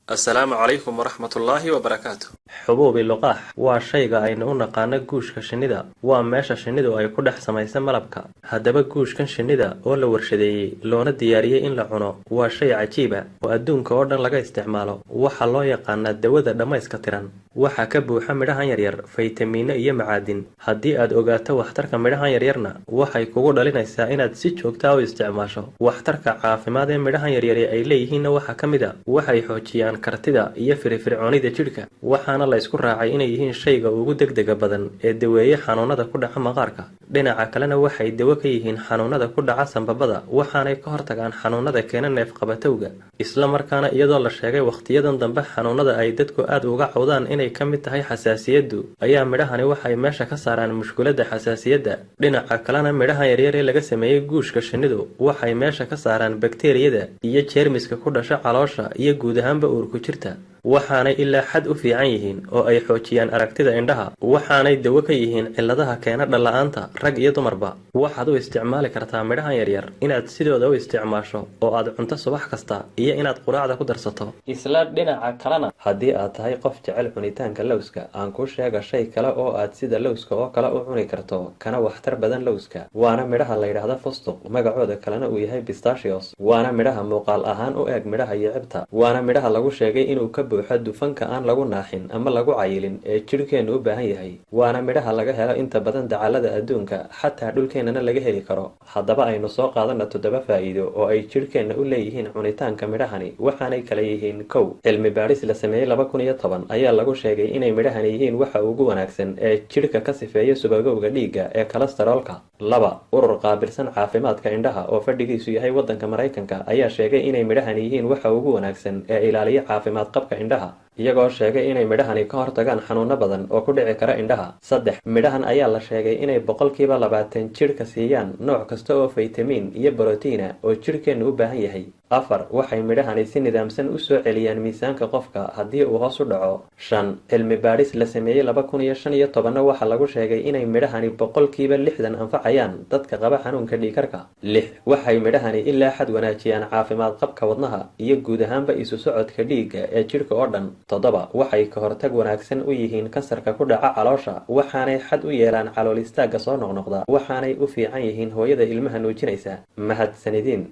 Assalaamu calaykum waraxmatullaahi wabarakaatu. Xubuubi luqaax waa shayga aynu u naqaano guushka shinnida. Waa meesha shinnidu ay ku dhex samaysa malabka. Haddaba guushkan shinnida oo la warshadeeyey loona diyaariyey in la cuno waa shay cajiib ah oo adduunka oo dhan laga isticmaalo. Waxaa loo yaqaanaa dawada dhammayska tiran. Waxaa ka buuxa midhahan yaryar faytamiino iyo macaadin. Haddii aad ogaato waxtarka midhahan yaryarna, waxay kugu dhalinaysaa inaad si joogta ah u isticmaasho. Waxtarka caafimaad ee midhahan yaryari ay leeyihiinna waxaa ka mid a waxay xoojiyaan kartida iyo firfircoonida jidhka, waxaana la isku raacay inay yihiin shayga ugu degdega badan ee daweeye xanuunada ku dhaca maqaarka. Dhinaca kalena waxay dawo ka yihiin xanuunada ku dhaca sambabada, waxaanay ka hortagaan xanuunada keena neefqabatowga. Isla markaana iyadoo la sheegay wakhtiyadan dambe xanuunada ay dadku aad uga cawdaan inay ka mid tahay xasaasiyaddu, ayaa midhahani waxay meesha ka saaraan mushkuladda xasaasiyadda. Dhinaca kalena midhahan yaryar ee laga sameeyey guushka shinnidu waxay meesha ka saaraan bakteeriyada iyo jeermiska ku dhasha caloosha iyo guud ahaanba uurku jirta, waxaanay ilaa xad u fiican yihiin oo ay xoojiyaan aragtida indhaha, waxaanay dawo ka yihiin cilladaha keena dhalla-aanta rag iyo dumarba. Waxaad u isticmaali kartaa midhahan yaryar inaad sidooda u isticmaasho oo aad cunto subax kasta iyo inaad quraacda ku darsato. Isla dhinaca kalena, haddii aad tahay qof jecel cunitaanka lowska, aan kuu sheega shay kale oo aad sida lowska oo kale u cuni karto kana waxtar badan lowska, waana midhaha la yidhaahda fustuq, magacooda kalena uu yahay pistachios. Waana midhaha muuqaal ahaan u eg midhaha yicibta, waana midhaha lagu sheegay inuu ka buuxo dufanka aan lagu naaxin ama lagu cayilin ee jidhkeennu u baahan yahay. Waana midhaha laga helo inta badan dacallada adduunka, xataa dhulkeennana laga heli karo. Haddaba aynu soo qaadana 7 faa'iido oo ay jidhkeenna u leeyihiin cunitaanka midhahani, waxaanay kala yihiin: 1, cilmi baadhis la sameeyey 2010 ayaa lagu sheegay inay midhahani yihiin waxa ugu wanaagsan ee jidhka ka sifeeya subagowga dhiigga ee kolestaroolka. 2, urur qaabilsan caafimaadka indhaha oo fadhigiisu yahay waddanka Maraykanka ayaa sheegay inay midhahani yihiin waxa ugu wanaagsan ee ilaaliya caafimaad qabka indhaha, iyagoo sheegay inay midhahani ka hortagaan xanuuno badan oo ku dhici kara indhaha. 3, midhahan ayaa la sheegay inay 20% jidhka siiyaan nooc kasta oo faytamiin iyo borotiina oo jidhkeennu u baahan yahay. 4, waxay midhahani si nidaamsan u soo celiyaan miisaanka qofka haddii uu hoos u dhaco. 5, cilmi baadhis la sameeyey 2015na waxaa lagu sheegay inay midhahani 60% anfacayaan dadka qaba xanuunka dhiigkarka. 6, waxay midhahani ilaa xad wanaajiyaan caafimaad qabka wadnaha iyo guud ahaanba isu socodka dhiigga ee jidhka oo dhan. 7, waxay ka hortag wanaagsan u yihiin kansarka ku dhaca caloosha, waxaanay xad u yeelaan calool istaagga soo noqnoqda, waxaanay u fiican yihiin hooyada ilmaha nuujinaysa. Mahadsanidin.